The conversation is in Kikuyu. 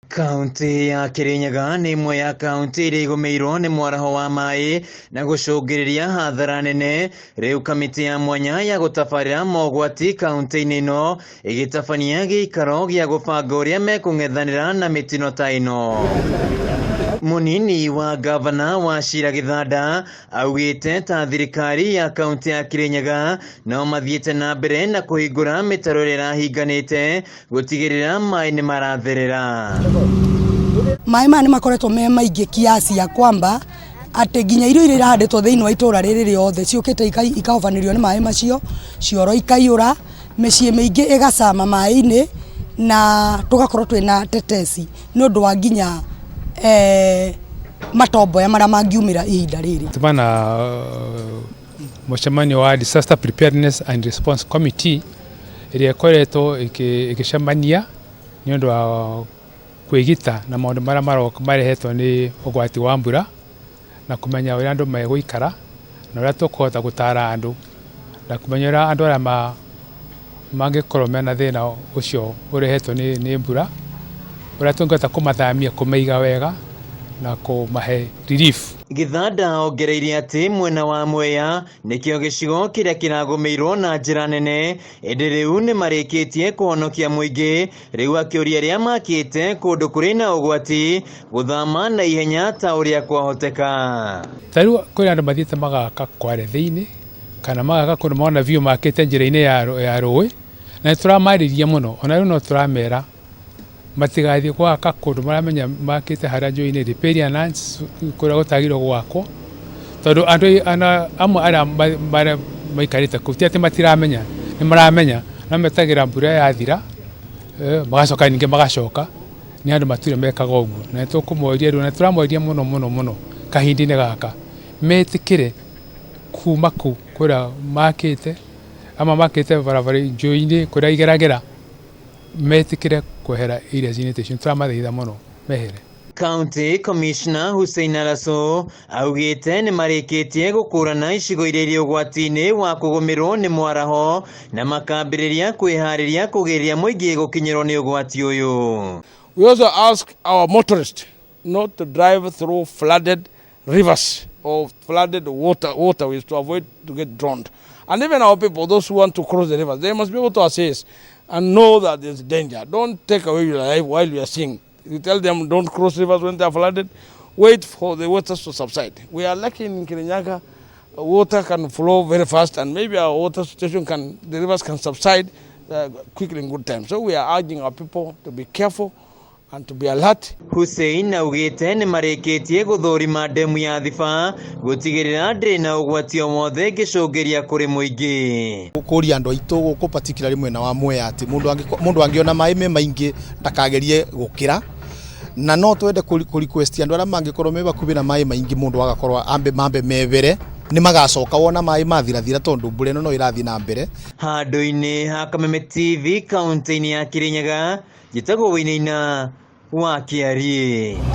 Kaunti ya Kirinyaga nĩ ĩmwe ya kaunti iria igũmĩirwo nĩ mwaraho wa maĩ na gũcũngĩrĩria hathara nene. Rĩu kamĩtĩ ya mwanya ya gũtabarĩra mogwati kaunti-inĩ ĩno ĩgĩtabania gĩikaro gĩa gũbanga ũrĩa mekũng'ethanĩra na mĩtino ta ĩno. Mũnini wa gavana wa Shira Gĩthanda augĩte ta thirikari ya kaunti ya Kirinyaga no mathiĩte na mbere na kũhingũra mĩtaro ĩrĩa ĩrahinganĩte gũtigĩrĩra maĩ nĩ maratherera. Maĩ maya nĩ makoretwo me maingĩ kiasi ya kwamba atĩ nginya irio iria irahandĩtwo thĩinĩ wa itũra rĩrĩ rĩothe ciũkĩte ikahobanĩrio nĩ maĩ macio, cioro ikaiyũra, mĩciĩ mĩingĩ ĩgacama maĩ-inĩ na tũgakorwo twĩna tetesi nĩ ũndũ wa nginya matomboya marĩa mangiumĩra ihinda rĩrĩ. Tuma na mũcemanio wa Disaster Preparedness and Response Committee ĩrĩa ĩkoretwo ĩgĩcemania nĩ ũndũ wa kwĩgita na maũndũ marĩa maroka marehetwo nĩ ũgwati wa mbura na kũmenya ũrĩa andũ megũikara na ũrĩa tũkũhota gũtara andũ na kũmenya ũrĩa andũ arĩa mangĩkorwo mena thĩna ũcio ũrehetwo nĩ mbura, ũrĩa tũngĩhota kũmathamia, kũmaiga wega na kũmahe relief. Gĩthanda ongereire atĩ mwena wa Mwea nĩkĩo gĩcigo kĩrĩa kĩragũmĩirwo na njĩra nene, ĩndĩ rĩu nĩ marĩkĩtie kũhonokia mũingĩ. Rĩu akĩũria arĩa makĩte kũndũ kũrĩ na ũgwati gũthama na ihenya ta ũrĩa kwahoteka. Ta rĩu kwĩna andũ mathiĩte magaka kware thĩinĩ kana magaka kũndũ mona biũ makĩte njĩra-inĩ ya rũĩ, na nĩ tũramarĩria mũno, ona rĩu no tũramera matigathiĩ gwaka kũndũ maramenya makĩte harĩa njũĩ-inĩ, riparian lands, kũrĩa gũtagĩrĩirwo gwakwo, tondũ andũ amwe arĩa maikarĩte kũu ti atĩ matiramenya, nĩ maramenya no metagĩra mbura yathira, magacoka ningĩ magacoka. Nĩ andũ matũire mekaga ũguo na nĩ tũkũmoria rĩu, na nĩ tũramoria mũno mũno mũno kahinda-inĩ gaka metĩkĩre kuma kũu kũrĩa makĩte, amwe makĩte barabara njũĩ-inĩ kũrĩa igeragĩra, metĩkĩre kwehera areas-inĩ ta icio. Nĩ tũramathaitha mũno mehere. County Commissioner Hussein Alaso augĩte nĩ marĩkĩtie gũkũrana icigo iria irĩ ũgwati-inĩ wa kũgũmĩrwo nĩ mwaraho na makambĩrĩria kwĩharĩria kũgĩrĩria mũingĩ gũkinyĩrwo nĩ ũgwati ũyũ. We also ask our motorists not to drive through flooded rivers or flooded waterways to avoid to get drowned. And even our people, those who want to cross the rivers, they must be able to assess and know that there's danger. Don't take away your life while you are seeing. You tell them don't cross rivers when they are flooded. Wait for the waters to subside. We are lucky in Kirinyaga, water can flow very fast, and maybe our water situation can, the rivers can subside quickly in good time. So we are urging our people to be careful and to be alert. Hussein augĩte nĩ marĩkĩtie gũthũrima ndemu ya Thiba gũtigĩrĩra ndĩrĩ na ũgwati o wothe ĩngĩcũngĩria kũrĩ mũingĩ. Kũria andũ aitũ gũkũ particularly mwena wa Mwea atĩ mũndũ angĩona maĩ me maingĩ ndakagerie gũkĩra, na no twende kũ request andũ arĩa mangĩkorwo me hakuhĩ na maĩ maingĩ, mũndũ agakorwo ambe mambe mebere, nĩ magacoka wona maĩ mathirathira, tondũ mbura ĩno no ĩrathiĩ na mbere. Handũ-inĩ ha Kameme TV kaunti-inĩ ya Kirinyaga, njĩtagwo Wainaina wa Kĩariĩ.